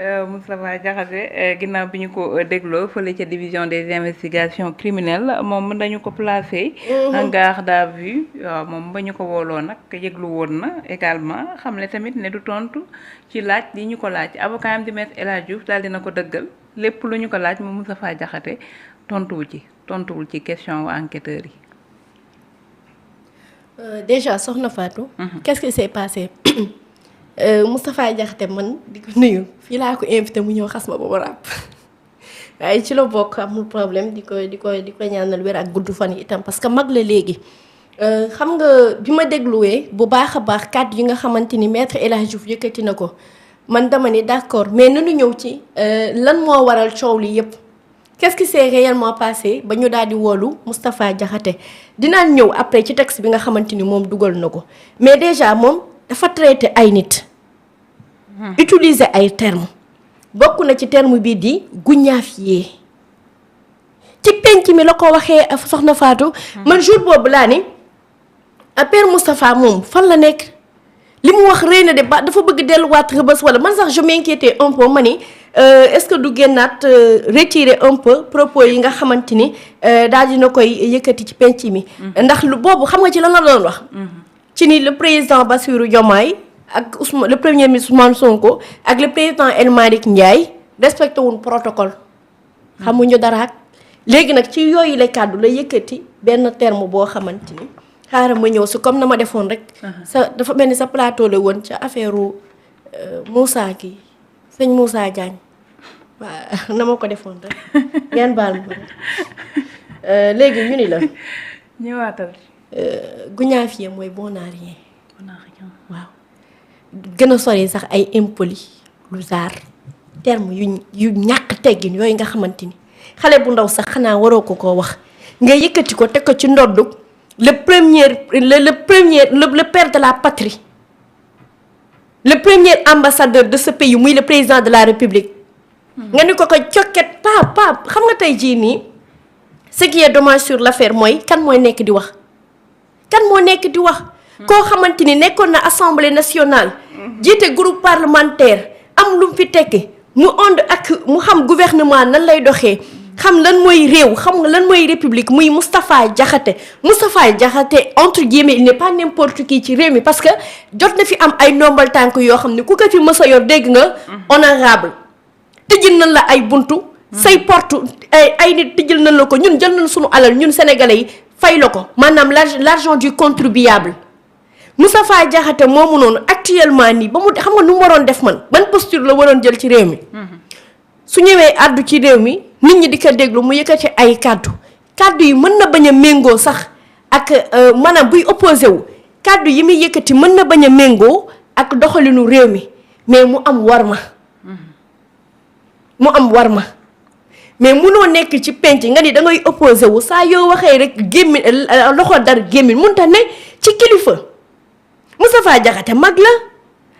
Moustapha Diakhaté ginnaaw bi ñu ko dégloo fële ca division des investigations criminelles moom dañu ko placé en garde à vue waaw moom ba ñu ko wooloo nag yëglu woon na également xam ne tamit ne du tontu ci laaj li ñu ko laaj avocat am di maître El Hadji Diouf daal dina ko dëggal lépp lu ñu ko laaj moom Moustapha Diakhaté tontuwul ci question wu enquêteurs yi. Déjà soxna Fatou. Qu'est-ce qui s'est passé? Moustapha Diakhaté man di ko nuyu fii laa ko invité mu ñëw xas ma ba mu ràpp waaye ci la bokk amul problème di ko ñaanal wér ak gudd fan yi itam parce que mag la léegi. xam nga bi ma dégluwee bu baax a baax kàddu yi nga xamante ni maître El Hadji Diouf yëkkati na ko man dama ni d'accord mais nanu ñëw ci lan moo waral coow li yépp qu'est-ce qui s'est réellement passé ba ñu daal di woolu Moustapha Diakhaté dinaan ñëw après ci texte bi nga xamante ni moom dugal na ko mais déjà moom dafa traité ay nit. utiliser ay termes bokk na ci terme bii di guñaafiyee ci penc mi la ko waxee soxna Fatou. man jour boobu laa ni Père Moustapha moom fan la nekk li mu wax rëy na de ba dafa bëgg delluwaat Rebeuss wala man sax je m'inquiétais un peu ma ni est-ce que du génnaat retirer un peu propos yi nga xamante ni daal dina koy yëkkati ci penc mi. ndax lu boobu xam nga ci lan la doon wax. ci ni le président Bassirou Diomaye ak le premier ministre Ousmane Sonko ak le président El Malick Ndiaye respecté wuñ protocole. xamuñu dara ak léegi nag ci yooyu la kàddu la yëkkati benn terme boo xamante ni xaaral ma ñëw si comme na ma defoon rek. sa dafa mel ni sa plateau la woon ca affaire Moussa kii sëñ Moussa Diagne waaw na ma ko defoon rek ngeen baal ma léegi ñu ni la. ñëwaatal. guñaafiye mooy bon à rien. waaw. gën a sori sax ay impoli lu zaar terme yu ñàkk teggin yooyu nga xamante ni xale bu ndaw sax xanaa waroo ko koo wax nga yëkkati ko teg ko ci ndoddu le père de la patrie le premier ambassadeur de ce pays muy le président de la république nga ni ko cokket pa xam nga tey jii nii ce qui est dommage sur l'affaire mooy kan moo nekk di wax koo xamante ni nekkoon na assemblée nationale jiite groupe parlementaire am lu mu fi tekki mu ànd ak mu xam gouvernement nan lay doxee xam lan mooy réew xam nga lan mooy république muy Moustapha Diakhaté entre guillemets il n'est pas n'importe qui ci réew mi parce que jot na fi am ay ndombal tànk yoo xam ne ku ko fi mës a yor dégg nga honorable tëjil nañ la ay buntu say porte ay nit tëjil nañ la ko ñun jël nañ suñu alal ñun sénégalais yi fay la ko maanaam l'argent du contribuable Moustapha Diakhaté moomu noonu actuellement nii ba mu xam nga nu mu waroon def man ban posture la waroon jël ci réew mi su ñëwee àddu ci réew mi nit ñi di ko déglu mu yëkkati ay kàddu yi mën na bañ a méngoo sax ak maanaam buy opposé wu kàddu yi muy yëkkati mën na bañ a méngoo ak doxalinu réew mi mais mu am warma mais munoo nekk ci penc nga ni da ngay opposé wu saa yoo waxee rek gémmi loxo dar gémmi munta ne ci kilifa Moustapha Diakhaté mag la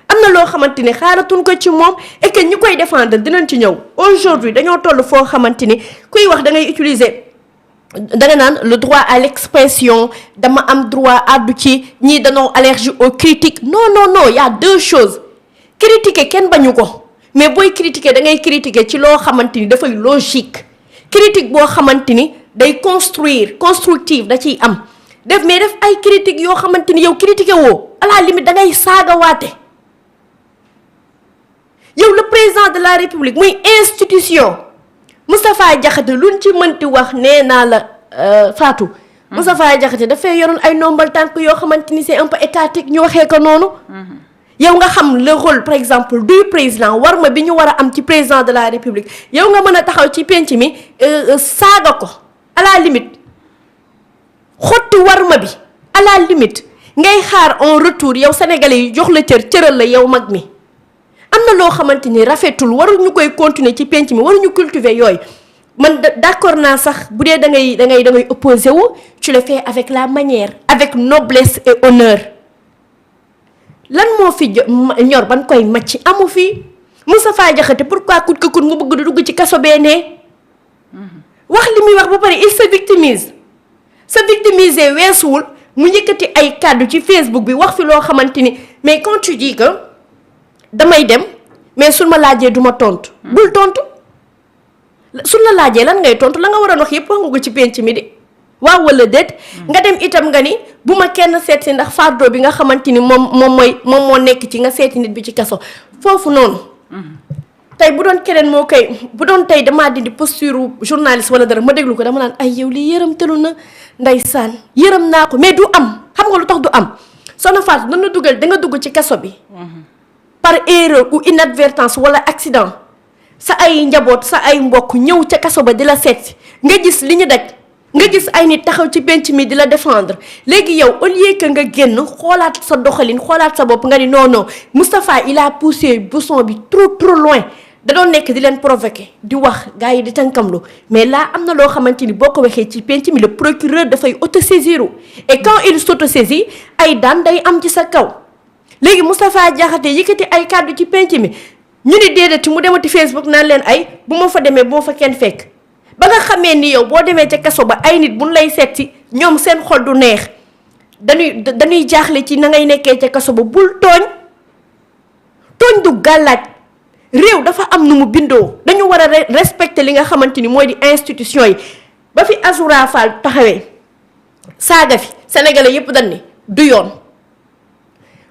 am na loo xamante ni xaaratun ko ci moom et que ñi koy défendre dinañ ci ñëw aujourd'hui dañoo toll foo xamante ni kuy wax da ngay utiliser danga naan le droit à l'expression dama am droit àddu ci ñii dañoo allergie aux critiques non y a deux choses critiquer kenn bañu ko mais booy critiquer da ngay critiquer ci loo xamante ni dafay logique critique boo xamante ni day constructive da ciy am def ay critique yoo xamante ni yow critiquer woo à la limite da ngay saagawaate yow le président de la république muy institution Moustapha Diakhaté luñ ci mënti wax nee naa la Fatou. Moustapha Diakhaté dafay yoroon ay nombal tànk yoo xamante ni c'est un peu étatique ñu waxee ko noonu. yow nga xam le rôle par exemple du président war ma bi ñu war a am ci président de la république yow nga mën a taxaw ci penc mi saaga ko à la limite xotti war ma bi à la limite ngay xaar en retour yow sénégalais yi jox la cëral la yow mag mi. am na loo xamante ni rafetul waruñu koy continuer ci penc mi waruñu cultiver yooyu man d'accord naa sax bu dee da ngay opposé wu tu le fais avec la manière avec noblesse et honneur lan moo fi ñor ban koy macc amu fi Moustapha Diakhaté pourquoi kut ko kut mu bëgg du dugg ci kaso bee ne wax li muy wax ba pare il se victimiser weesuwul mu yëkkati ay kàddu ci Facebook bi wax fi loo xamante ni mais quand tu dis que damay dem mais suñ ma laajee du ma tontu. bul tontu suñ la laajee lan ngay tontu la nga waroon wax yëpp wax nga ko ci penc mi de waaw wala déet. nga dem itam nga ni bu ma kenn seet si ndax fardeau bi nga xamante ni moom moo nekk ci nga seeti nit bi ci kaso foofu noonu. tey bu doon keneen moo koy bu doon tey damaa dindi posture journaliste wala dara ma déglu ko dama naan ay yow lii yërëmtalu na ndeysaan yërëm naa ko mais du am xam nga lu tax du am Soxna Fatou dana dugal da nga dugg ci kaso bi. par erreur ou inadvertance wala accident sa ay njaboot sa ay mbokk ñëw ca kaso ba di la seet nga gis li ñu daj nga gis ay nit taxaw ci penc mi di la défendre léegi yow au lieu que nga génn xoolaat sa doxalin xoolaat sa bopp nga ni non non Moustapha il a poussé bouchon bi trop loin da doon nekk di leen provoquer di wax gars yi di tànkamlu mais là am na loo xamante ni boo ko waxee ci penc mi le procureur dafay autosaisir et quand il s'autosaisit ay daan day am ci sa kaw. léegi Moustapha Diakhaté yëkkati ay kàddu ci penc mi ñu ni déedéet mu demati Facebook naan leen ay bu ma fa demee bu ma fa kenn fekk ba nga xamee ni yow boo demee ca kaso ba ay nit buñ lay seet si ñoom seen xol du neex dañuy jaaxle ci na ngay nekkee ca kaso ba bul tooñ du gàllaaj réew dafa am nu mu bindoo dañu war a respecter li nga xamante ni mooy di institution yi ba fi Azoura Fall taxawee saaga fi sénégalais yépp dañ ni du yoon.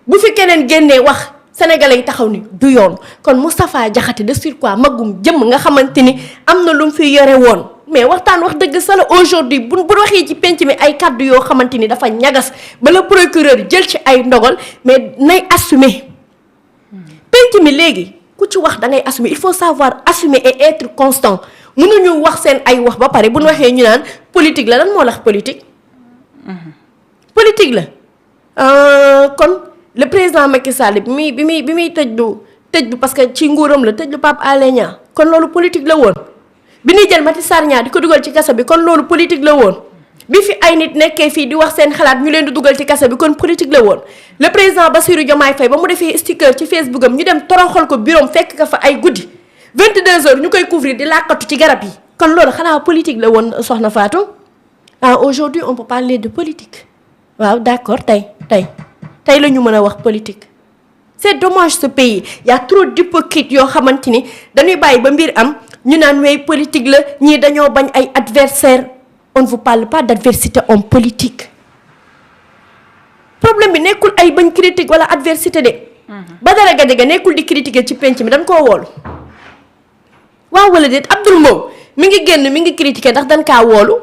bu fi keneen génnee wax sénégalais yi taxaw ni du yoon kon Moustapha Diakhaté de surcroît magum jëmm nga xamante ni am na lu mu fi yore woon mais waxtaan wax dëgg sa la aujourd'hui bu waxee ci penc mi ay kàddu yoo xamante ni dafa ñagas ba le procureur jël ci ay ndogal mais nay assumer penc mi léegi ku ci wax da ngay assumer il faut savoir assumer et être constant mënuñu wax seen ay wax ba pare bu ñu waxee ñu naan politique la lan moo lax politique. politique la kon. le président Macky Sall bi muy tëj parce que ci nguuram la tëj lu Pape Alé Niang kon loolu politique la woon bi ñuy jël Mati Sarr Niang di ko dugal ci kaso bi kon loolu politique la woon bi fi ay nit nekkee fii di wax seen xalaat ñu leen di dugal ci kaso bi kon politique la woon le président Bassirou Diomaye Faye ba mu defee sticker ci Facebook am ñu dem toroxal ko bureau fekk ka fa ay guddi 22h ñu koy couvrir di làkkatu ci garab yi kon loolu xanaa politique la woon Soxna Fatou aujourd'hui on peut parler de politique waaw d'accord tey la ñu mën a wax politique c'est dommage ce pays y a trop d'hypocrites yoo xamante ni dañuy bàyyi ba mbir am ñu naan wey politique la ñii dañoo bañ ay adversaires on ne vous parle pas d'adversité en politique problème bi nekkul ay bañ critique wala adversité de Badara Gadiaga nekkul di critiquer ci penc mi dañ koo woolu waaw wala déet Abdoul Mbow mi ngi génn mi ngi critiquer ndax dañ kaa woolu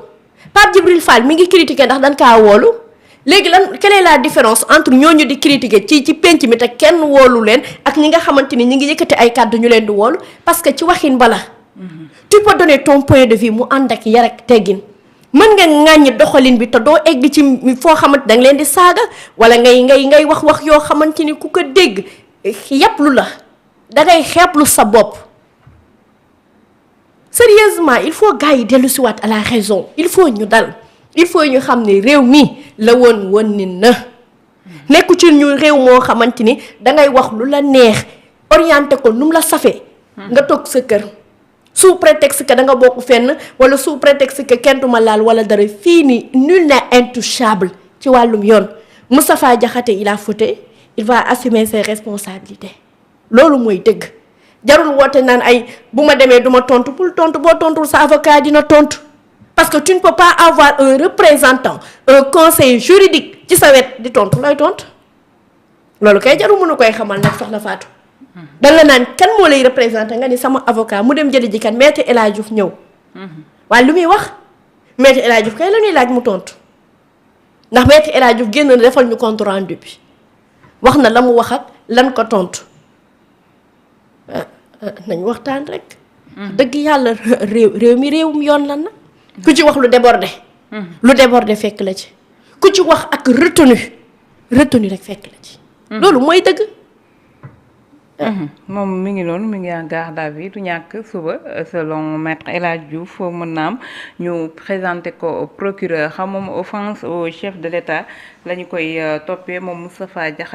Pape Djibril Fall mi ngi critiquer ndax dañ kaa woolu léegi lan quelle est la différence entre ñooñu di critiquer ci penc mi te kenn woolu leen ak ñi nga xamante ni ñi ngi yëkkati ay kàddu ñu leen di woolu parce que ci waxin bala tu peux donner ton point de vue mu ànd ak yar ak teggin mën nga ŋàññi doxalin bi te doo egg ci foo xamante danga leen di saaga wala ngay wax yoo xamante ni ku ko dégg yàpplu la dangay xeeblu sa bopp sérieusement il faut gars yi dellu si waat à la raison il faut ñu dal il faut ñu xam ne réew mi la woon ni na nekku ci ñu réew moo xamante ni dangay wax lu la neex orienté ko nu mu la safee nga toog sa kër sous prétexte que da nga bokk fenn wala sous prétexte que kenn du ma laal wala dara fii nii nul n'est intouchable ci wàllum yoon Moustapha Diakhaté il a fauté il va assumer ses responsabilités loolu mooy dëgg jarul woote naan ay bu ma demee du ma tontu pour tontu boo tontul sa avocat dina tontu. Parce que tu ne peux pas avoir un représentant un conseiller juridique ci sa wet di tontu looy tontu loolu kay jarul mën a koy xamal nag Soxna Fatou. da la naan kan moo lay représenté nga ni sama avocat mu dem jëli ji kan maître El Hadj Diouf ñëw. waaye lu muy wax maître El Hadj Diouf kay la ñuy laaj mu tontu ndax maître El Hadj Diouf génn na defal ñu compte rendu bi wax na la mu wax ak lan ko tontu nañ waxtaan rek. dëgg yàlla réew mi réewum yoon lan na. ku ci wax lu débordé fekk la ci ku ci wax ak retenu rek fekk la ci loolu mooy dëgg moom mi ngi noonu mi ngi en garde à vue du ñàkk suba selon maître El Hadj Diouf mën naa am ñu présenté ko procureur xam moom offense au chef de l'État la ñu koy toppee moom Moustapha Diakhaté